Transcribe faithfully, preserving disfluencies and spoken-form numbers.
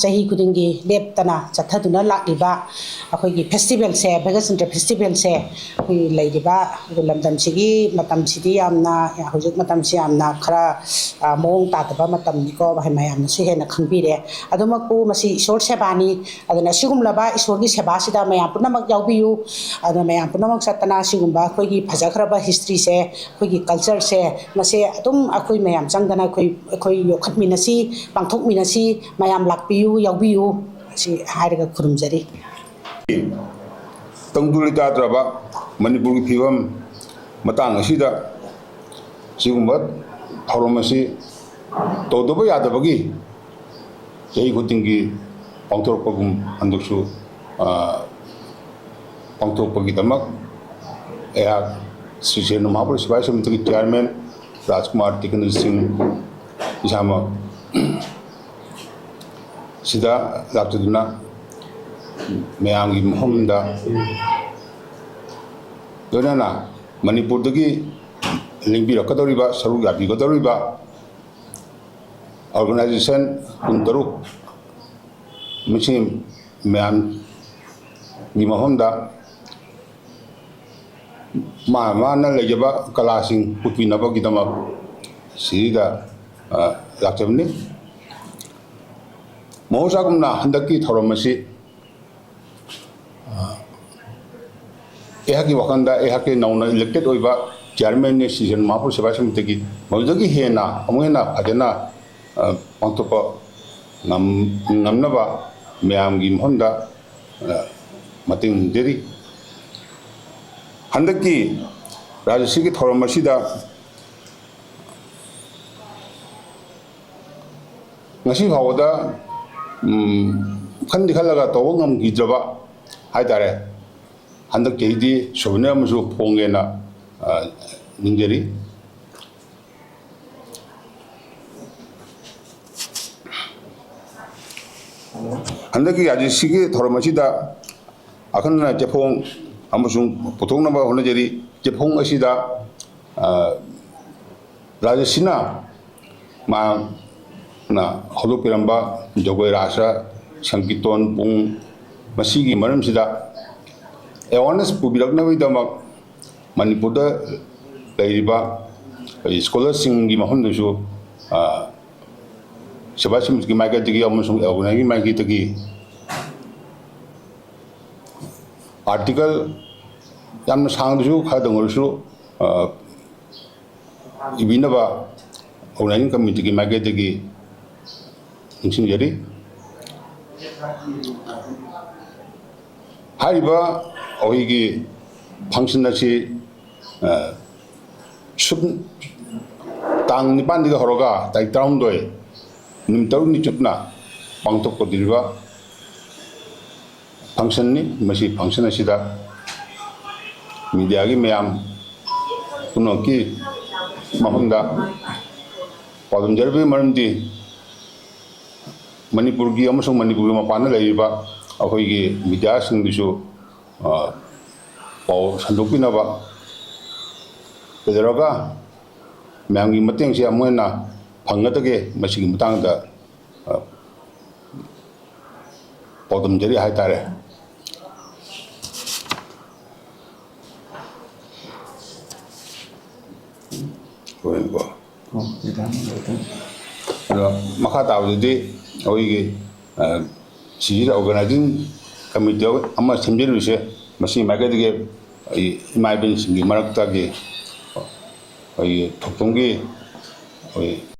ꯆꯍꯤ ꯈꯨꯗꯤꯡꯒꯤ ꯂꯦꯞꯇꯅ ꯆꯠꯊꯗꯨꯅ ꯂꯥꯛꯂꯤꯕ ꯑꯩꯈꯣꯏꯒꯤ ꯐꯦꯁꯇꯤꯚꯦꯜꯁꯦ, ꯚꯥꯒ꯭ꯌꯆꯟꯗ꯭ꯔ ꯐꯦꯁꯇꯤꯚꯦꯜꯁꯦ, ꯑꯩꯈꯣꯏ ꯂꯩꯔꯤꯕ ꯑꯩꯈꯣꯏ ꯂꯝꯗꯝꯁꯤꯒꯤ ꯃꯇꯝꯁꯤꯗꯤ ꯌꯥꯝꯅ, ꯍꯧꯖꯤꯛ ꯃꯇꯝꯁꯤ ꯌꯥꯝꯅ ꯈꯔ, ꯑ, ꯃꯑꯣꯡ ꯇꯥꯗꯕ ꯃꯇꯝꯅꯤꯀꯣ, ꯃꯌꯥꯝꯅꯁꯨ ꯍꯦꯟꯅ ꯈꯪꯕꯤꯔꯦ꯫ ꯑꯗꯨꯃꯛꯄꯨ ꯃꯁꯤ ꯏꯁꯣꯔ ꯁꯦꯕꯥꯅꯤ꯫ ꯑꯗꯨꯅ ꯁꯤꯒꯨꯝꯂꯕ ꯏꯁꯣꯔꯒꯤ ꯁꯦꯕꯥꯁꯤꯗ ꯃꯌꯥꯝ ꯄꯨꯝꯅꯃꯛ ꯌꯥꯎꯕꯤꯌꯨ꯫ ꯑꯗꯨꯅ ꯃꯌꯥꯝ ꯄꯨꯝꯅꯃꯛ ꯆꯠꯇꯅ ꯁꯤꯒꯨꯝꯕ ꯑꯩꯈꯣꯏꯒꯤ ꯐꯖꯈ꯭ꯔꯕ ꯍꯤꯁꯇ꯭ꯔꯤꯁꯦ, ꯑꯩꯈꯣꯏꯒꯤ ꯀꯜꯆꯔꯁꯦ, ꯃꯁꯦ ꯑꯗꯨꯝ ꯑꯩꯈꯣꯏ ꯃꯌꯥꯝ ꯆꯪꯗꯅ ꯑꯩꯈꯣꯏ, ꯑꯩꯈꯣꯏ ꯌꯣꯛꯈꯠꯃꯤꯟꯅꯁꯤ, ꯄꯥꯡꯊꯣꯛꯃꯤꯟꯅꯁꯤ꯫ ꯃꯌꯥꯝ ꯂꯥꯛꯄꯤꯌꯨ, ꯌꯥꯎꯕꯤꯌꯨ꯫ ꯑꯁꯤ ꯍꯥꯏꯔꯒ ꯈꯨꯔꯨꯝꯖꯔꯤ꯫ ꯇꯪꯗꯨ ꯂꯩꯇꯥꯗ꯭ꯔꯕ ꯃꯅꯤꯄꯨꯔꯒꯤ ꯐꯤꯕꯝ ꯃꯇꯥꯡ ꯑꯁꯤꯗ ꯁꯤꯒꯨꯝꯕ ꯊꯧꯔꯝ ꯑꯁꯤ ꯇꯧꯗꯕ ꯌꯥꯗꯕꯒꯤ ꯆꯍꯤ ꯈꯨꯗꯤꯡꯒꯤ ꯄꯥꯡꯊꯣꯔꯛꯄꯒꯨꯝ ꯍꯟꯗꯛꯁꯨ, ꯑ, ꯄꯥꯡꯊꯣꯛꯄꯒꯤꯗꯃꯛ ꯑꯩꯍꯥꯛ ꯁ꯭ꯔꯤ ꯁꯦꯅ ꯃꯍꯥꯄꯨꯔ ꯁꯤꯐꯥꯏ ꯁꯃꯤꯇꯤꯒꯤ ꯆꯤꯌꯥꯔꯃꯦꯟ ꯔꯥꯖꯀꯨꯃꯥꯔ ꯇꯤꯀꯟ ꯁꯤꯡ ꯏꯁꯥꯃꯛ ꯁꯤꯗ ꯂꯥꯛꯆꯗꯨꯅ ꯃꯌꯥꯝꯒꯤ ꯃꯐꯝꯗ ꯂꯣꯏꯅꯅ ꯃꯅꯤꯄꯨꯔꯗꯒꯤ ꯂꯦꯡꯕꯤꯔꯛꯀꯗꯧꯔꯤꯕ, ꯁꯔꯨꯛ ꯌꯥꯕꯤꯒꯗꯧꯔꯤꯕ organization ꯀꯨꯟꯇꯔꯨꯛ ꯃꯁꯤ ꯃꯌꯥꯝꯒꯤ ꯃꯐꯝꯗ ꯃꯥ ꯃꯥꯅ ꯂꯩꯖꯕ ꯀꯂꯥꯁꯤꯡ ꯎꯠꯄꯤꯅꯕꯒꯤꯗꯃꯛ ꯁꯤꯗ, ꯑ, ꯂꯥꯛꯆꯕꯅꯤ꯫ ꯃꯍꯧꯁꯥꯒꯨꯝꯅ ꯍꯟꯗꯛꯀꯤ ꯊꯧꯔꯝ ꯑꯁꯤ, ꯑ, ꯑꯩꯍꯥꯛꯀꯤ ꯋꯥꯈꯜꯗ ꯑꯩꯍꯥꯛꯀꯤ ꯅꯧꯅ elected ꯑꯣꯏꯕ ꯆꯤꯌꯥꯔꯃꯦꯟꯅꯤ ꯁꯤꯖꯟ ꯃꯍꯥꯄꯨꯔ ꯁꯤꯐꯥꯏ ꯁꯃꯤꯇꯤꯒꯤ ꯃꯗꯨꯗꯒꯤ ꯍꯦꯟꯅ ꯑꯃꯨꯛ ꯍꯦꯟꯅ ꯐꯖꯅ, ꯑ, ꯄꯥꯡꯊꯣꯛꯄ ꯉꯝ-, ꯉꯝꯅꯕ ꯃꯌꯥꯝꯒꯤ ꯃꯐꯝꯗ, ꯑ, ꯃꯇꯦꯡ ꯅꯤꯖꯔꯤ꯫ ꯍꯟꯗꯛꯀꯤ ꯔꯥꯖꯁ꯭ꯔꯤꯒꯤ ꯊꯧꯔꯝ ꯑꯁꯤꯗ ꯉꯁꯤ ꯐꯥꯎꯕꯗ, ꯎꯝ, ꯈꯟꯗꯤ ꯈꯜꯂꯒ ꯇꯧꯕ ꯉꯝꯈꯤꯗ꯭ꯔꯕ ꯍꯥꯏꯇꯥꯔꯦ꯫ ꯍꯟꯗꯛ ꯆꯍꯤꯗꯤ souvenir ꯑꯃꯁꯨ ꯐꯣꯡꯒꯦꯅ, ꯑ, ꯅꯤꯡꯖꯔꯤ꯫ ꯍꯟꯗꯛꯀꯤ ꯔꯥꯖꯁ꯭ꯔꯤꯒꯤ ꯊꯧꯔꯝ ꯑꯁꯤꯗ ꯑꯈꯟꯅꯅ ꯆꯦꯐꯣꯡ ꯑꯃꯁꯨꯡ ꯄꯨꯊꯣꯛꯅꯕ ꯍꯣꯠꯅꯖꯔꯤ꯫ ꯆꯦꯐꯣꯡ ꯑꯁꯤꯗ, ꯑ, ꯔꯥꯖꯁ꯭ꯔꯤꯅ ꯃꯥ ꯅ ꯍꯧꯗꯣꯛꯄꯤꯔꯝꯕ ꯖꯒꯣꯏ ꯔꯥꯁ, ꯁꯪꯀꯤꯔꯇꯣꯟ ꯄꯨꯡ, ꯃꯁꯤꯒꯤ ꯃꯔꯝꯁꯤꯗ ꯑꯦꯋꯥꯔꯅꯦꯁ ꯄꯨꯕꯤꯔꯛꯅꯕꯒꯤꯗꯃꯛ ꯃꯅꯤꯄꯨꯔꯗ ꯂꯩꯔꯤꯕ ꯑꯩꯈꯣꯏ ꯁ꯭ꯀꯣꯂꯔꯁꯤꯡꯒꯤ ꯃꯐꯝꯗꯁꯨ, ꯑ, ꯁꯦꯕꯥ ꯁꯤꯃꯤꯇꯤꯒꯤ ꯃꯥꯏꯀꯩꯗꯒꯤ ꯑꯃꯁꯨꯡ ꯑꯦꯜꯒꯣꯅꯥꯏꯒꯤ ꯃꯥꯏꯀꯩꯗꯒꯤ ꯑꯥꯔꯇꯤꯀꯜ ꯌꯥꯝꯅ ꯁꯥꯡꯗ꯭ꯔꯁꯨ, ꯈꯔꯗꯪ ꯑꯣꯏꯔꯁꯨ, ꯑ, ꯏꯕꯤꯅꯕ ꯑꯣꯔꯒꯅꯥꯏꯖꯤꯡ ꯀꯃꯤꯇꯤꯒꯤ ꯃꯥꯏꯀꯩꯗꯒꯤ ꯅꯤꯡꯁꯤꯡꯖꯔꯤ꯫ ꯍꯥꯏꯔꯤꯕ ꯑꯩꯈꯣꯏꯒꯤ ꯐꯪꯁꯟ ꯑꯁꯤ, ꯑ, ꯁꯨꯞ-, ꯇꯥꯡ ꯅꯤꯄꯥꯟꯗꯒꯤ ꯍꯧꯔꯒ ꯇꯥꯔꯤꯛ ꯇꯔꯥꯍꯨꯝꯗꯣꯏ, ꯅꯨꯃꯤꯠ ꯇꯔꯨꯛꯅꯤ ꯆꯨꯞꯅ ꯄꯥꯡꯊꯣꯛꯀꯗꯧꯔꯤꯕ ꯐꯪꯁꯟꯅꯤ꯫ ꯃꯁꯤ ꯐꯪꯁꯟ ꯑꯁꯤꯗ ꯃꯤꯗꯤꯌꯥꯒꯤ ꯃꯌꯥꯝ ꯄꯨꯝꯅꯃꯛꯀꯤ ꯃꯐꯝꯗ ꯄꯥꯎꯗꯝꯖꯔꯤꯕꯒꯤ ꯃꯔꯝꯗꯤ, ꯃꯅꯤꯄꯨꯔꯒꯤ ꯑꯃꯁꯨꯡ ꯃꯅꯤꯄꯨꯔꯒꯤ ꯃꯄꯥꯟꯗ ꯂꯩꯔꯤꯕ ꯑꯩꯈꯣꯏꯒꯤ ꯃꯤꯗꯤꯌꯥꯁꯤꯡꯗꯨꯁꯨ, ꯑ, ꯄꯥꯎ ꯁꯟꯗꯣꯛꯄꯤꯅꯕ ꯀꯩꯗꯧꯔꯒ ꯃꯌꯥꯝꯒꯤ ꯃꯇꯦꯡꯁꯦ ꯑꯃꯨꯛ ꯍꯦꯟꯅ ꯐꯪꯒꯗꯒꯦ, ꯃꯁꯤꯒꯤ ꯃꯇꯥꯡꯗ, ꯑ, ꯄꯥꯎꯗꯝꯖꯔꯤ ꯍꯥꯏꯇꯥꯔꯦ꯫ ꯍꯣꯔꯦꯟꯀꯣ꯫ ꯑꯣ, ꯃꯦꯗꯥꯝ, ꯃꯦꯗꯥꯝ꯫ ꯑꯗꯣ ꯃꯈꯥ ꯇꯥꯕꯗꯗꯤ ꯑꯩꯈꯣꯏꯒꯤ, ꯑ, ꯁꯤꯁꯤꯗ ꯑꯣꯔꯒꯅꯥꯏꯖꯤꯡ ꯀꯃꯤꯇꯤ ꯑꯃ ꯁꯦꯝꯖꯤꯜꯂꯨꯁꯦ꯫ ꯃꯁꯤꯒꯤ ꯃꯥꯏꯀꯩꯗꯒꯤ ꯑꯩ ꯏꯃꯥ ꯏꯕꯦꯟꯁꯤꯡꯒꯤ ꯃꯔꯛꯇꯒꯤ ꯑꯩꯈꯣꯏꯒꯤ ꯊꯣꯛꯐꯝꯒꯤ ꯑꯩꯈꯣꯏ